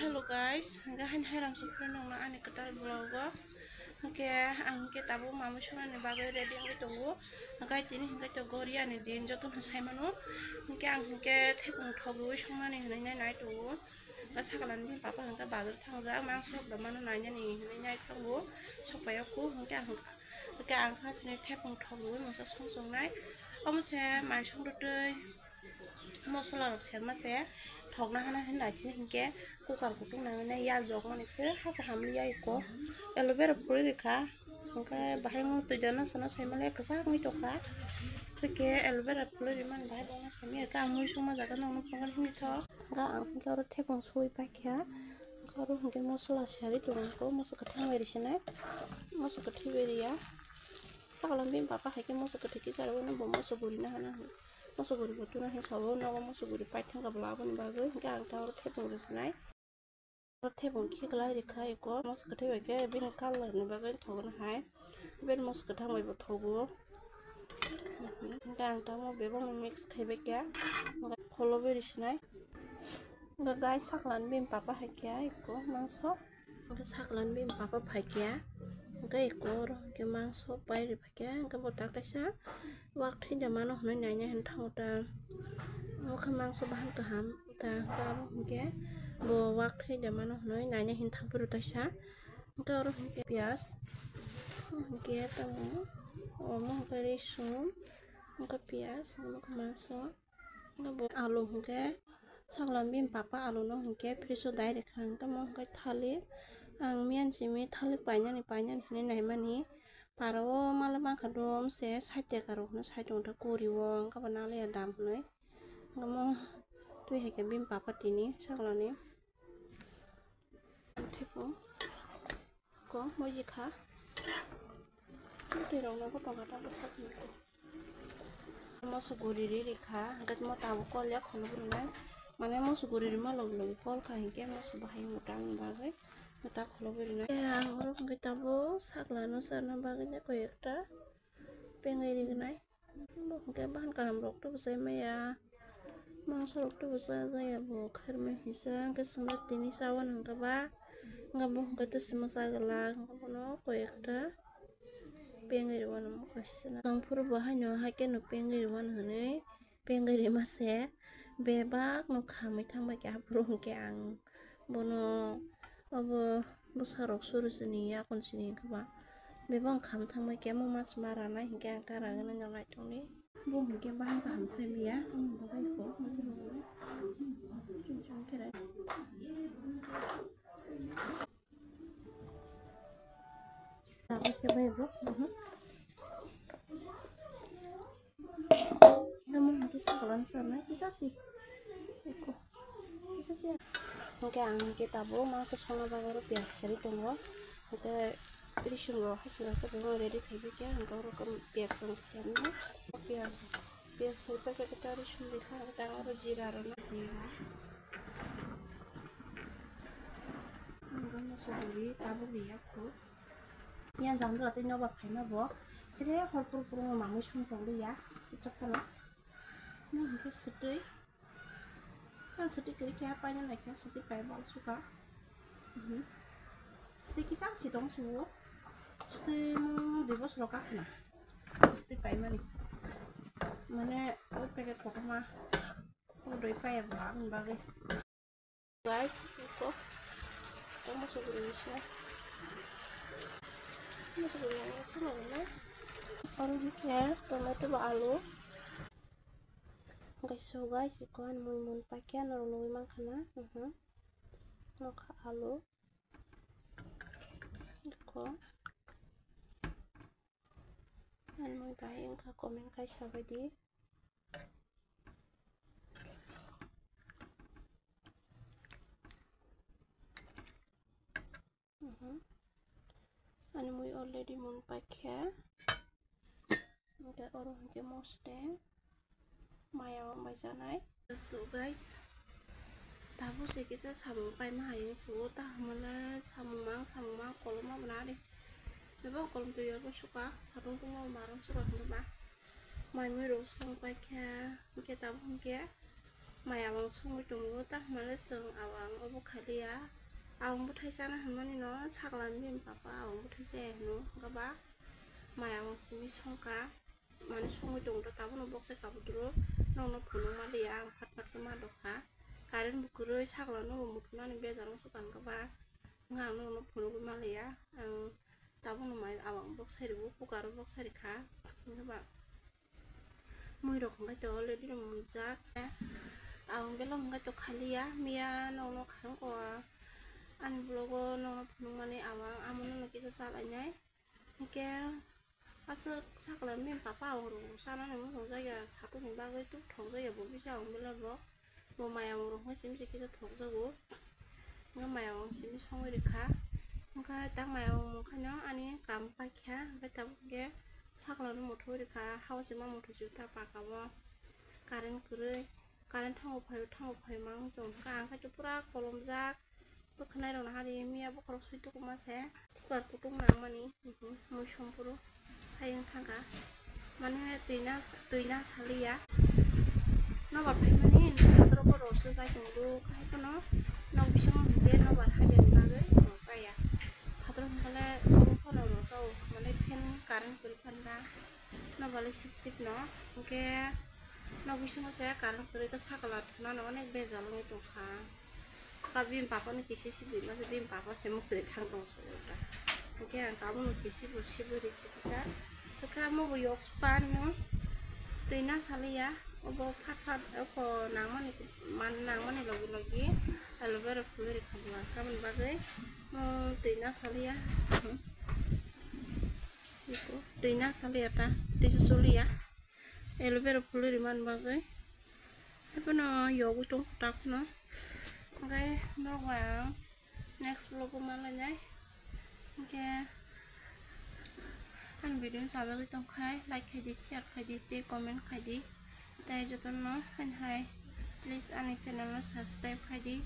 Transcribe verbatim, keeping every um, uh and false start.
Hello guys, hingke hain hai rang sukre nongna ani kwtal vlog o. Hingke ang hingke tabuk mamui songnani bagwi ready wngwi tongo. Hingke tini hingke to goriani din jotono sai mano. Hingke ang hingke thepung thok rwui songnani hinui nai nai tongo. Hingke sakala ni papa hingke bazar thangjak, mangso rok mano nainani hinui nai tongo. Sokpai o kuk hingke ang, hingke ang kha sini thepung thok rwui mungsa song songnai. Omo se mai song rwtwi. Mosola rok serma se thokna hana hinwi naisini hinkhe cooker kutung nangmani yak jokmani se hasa hamya iko aloe vera phulwi rikha, hinkhe bahai mo twi dana sana saimale kwchak wngwi tongkha. Hwnkhe aloe vera phulwi rimani bahai bono saimanya khe ang mui songma jaga nokno phunukgwi hinwi tho. Hinkhe ang hinkhe oro thepung suwi paikha, hinkhe oro hinkhe mosola serwi tongo, moso kwthang bai risinai, moso kwthwi bai riya. Sakala bini papa hai khe moso kwthwi kisa rwui no bo moso guri na hana hwnwi. Moso guri bo tuna hai sabo nogo moso guri paithang kha bwla aboni bagwi hinkhe ang ta oro thepung rwsinai. Oro thepung khiklai rikha eko moso kwthwi bai khe bini colour ni bagwi thogna hai. Bini moso kwthang bai bo thogo. Hinkhe ang tamo bebak no mix khai bai khe kholo bai rwsinai. Hinkhe guys sakala ni bini papa hai khe eko mangso. Hinkhe sakala ni bini papa phai khe hinkhe eko oro hinkhe mangso pai rw. Khe hwnkhe bo tak kaisa wak thwi da mano hwnwi naina hwn thango ta. Omo khe mangso bahan kaham ta, ta abo hwnkhe bo wak thwi da mano hwnwi naina hwn thang phuru taisa. Hwnkhe oro hwnkhe piyaj, hwnkhe tamo omo hwnkhe risum, hwnkhe piyaj, omo khe mangso. Bo alu hwnkhe sakla bini papa alu no hwnkhe fridge o dai rikha, hwnkhe omo hwnkhe thalik. Ang miyan simi thalik painani painani hinwi naimani para o mala mankha dom se sait taka rok hwnwi sait tongtha kuri o, wngkha ba naliya dam hwnwi. Omo twi hai khe bini papa tini sakla ni. Thaipo ko moji kha. Twi rok no bo tongkha ta bwsak ni. Moso guri ri rikha, hwnkhe mo tabuk kol ya kholo bwrwnai. Mane moso guri rima logi logi kol kha hinkhe moso bahai mwtang ni bagwi mwta kholo bwrwnai. Ang oro hwnkhe tabuk sakla no charwna bagwi koi ekta pengai rignai. Bo hwnkhe bahan kaham rok to bwchai maya, mangso rok to bwchajaya bo khairokma hinsa hwnkhe chwng tini chawan hwnkhe ba, hwnkhe bo hwnkhe to sima chaglak hwnkhe bono koi ekta. Pengwi rwmani omo kaisa na. Tongphuru bo haino haikhe no pengwi rwmani hwnwi pengwi rwma se bebak no khamwi thangbai khe aphuru hwnkhe ang bono obo bwsarok suru sini yakun sini wngkha ba bebak kham thangbai khe omo mas ma ranai hinkhe ang ta ragwi nai naitok ni bo hinkhe bahai kaham se miya omo bagwi kho. Tabuk khe bai bo. Mhm. Namo hwnkhe sakala no charnai kisa si. Eko. Kisa khe. Hwnkhe ang hwnkhe tabuk mangso songna bagwi oro piyaj serwi tongo. Hwnkhe risum rok hasing rok khe ready khai bai khe hwnkhe oro piyaj rok serno. Piyaj, piyaj serwi paikhe khe ta risum rikha hwnkhe ta oro jira rwna jira. Ang moso guri tabuk riya kho. Yang jang dula tei nobar phaima bo. Sire hor pur pur wng mamui song tong liya. Chok phano. Nang hwnkhe swtwi. Ang swtwi kwrwi khe paina nai khe swtwi pai bal suka. Mhm. Swtwi kisa si tong suo. Swtwi mo dui bosor ka khna. Swtwi pai mani. Mane o packet kotorma. O dui pai bo ang bagwi. Guys, iko. Ito masuguri siya. Masuguri na, masuguri na. Oro hwnkhe tomato ba alu. Guys, so guys, iko ani mui mun paikhe norok nugui mankha na. Mhm. Nokha alu. Iko. Ani mui bai wngkha comment kai sabaidi. Mhm. Ani mui already mun paikha. Hwnkhe oro hwnkhe moste maya o mai janai. So guys, tabuk se kisa samung paima hai wng sugo, ta hwnle samung mang samung mang kolom ma bana de. Bebak kolom twi yorbo suka, satung tungma marang suka hwnba. Mai mui rok song paikha, hwnkhe tabuk hwnkhe mai awang songwi tongo, tamo hwnmale chwng awang obo khaliya. Awang bwthai chana hwnmani no sakla ni bini papa awang bwthai chaya hwno, hwnkhe ba mai awang simi songkha, mane songwi tongo, tabukno boksa kabuduro nokno phunuk maliya, ang phat phat khe ma dokha. Current bo kwrwi, sakla no bo muthunani bejaro swkang khe ba, wngkha ang nokno phunugwi maliya. Ang tabukno mai awang boksa ribo, cooker o boksa rikha, hwnkhe ba mui rok hwnkhe to already rw mwnjak. Awang belai hwnkhe to khaliya, miya nokno kharwngkha ani vlog o nokno phunukmani awang, amo nokno kisa chalainai. Hwnkhe aswk sakla bini papa awang rok chanani muchung jakya, satokni bagwi tuk thok jakya bo bisa awang belai bo. Bo mai awang rok hwnwi simi se kisa thokjago. Hwnkhe mai awang simi songwi rikha. Hwnkhe tak mai awang mungkhaino ani kam paikha, hwnkhe tabuk hwnkhe sakla no muthungwi rikha, hao se ma muthungwi ta paka o. Current kwrwi, current thango phaio, thango phaio ma wng tong kha, ang khe pura kolomjak. Bwkhwnai rok no hari miya bokhorok sui tuku ma se. Cooker kutung nangmani, mhm, mui sompuru hai wng thangkha. Mane twi na, twi na saliya. Nobar phaimani, nokha borok roswk jai tongdo, hai phano nok bisingo hwnkhe nobar haiya ni bagwi rosaya. Phataro hwnkhe le obo phano rosao, mane fan current kwrwi phan da. Nobar le sip sip no, hwnkhe nok bisingo se current kwrwi khe sakala thwnano onek bejal wngwi tongkha. Ka bini papa no kisi sibui masa, bini papa se muktwi thang tong sugo ta. Hwnkhe ang tabukno kisi bo sibui rikha kisa. Hwnkhe amo bo yok span no twi na saliya. Obo phat phat oko nangmani, man nangmani logi logi aloe vera phulwi rikha bo ang tamoni bagwi, mm, twi na saliya. Iko twi na saliya ta, twi se soliya. Aloe vera phulwi rimani bagwi. Haikhe no yogwi tong tak no. Hwnkhe norok ang next vlog o ma lainai. Hwnkhe ani video no chajagwi tongkhai, like khaidi, share khaidi, tei comment khaidi. Tei jotono hai hai, please ani channel no subscribe khaidi.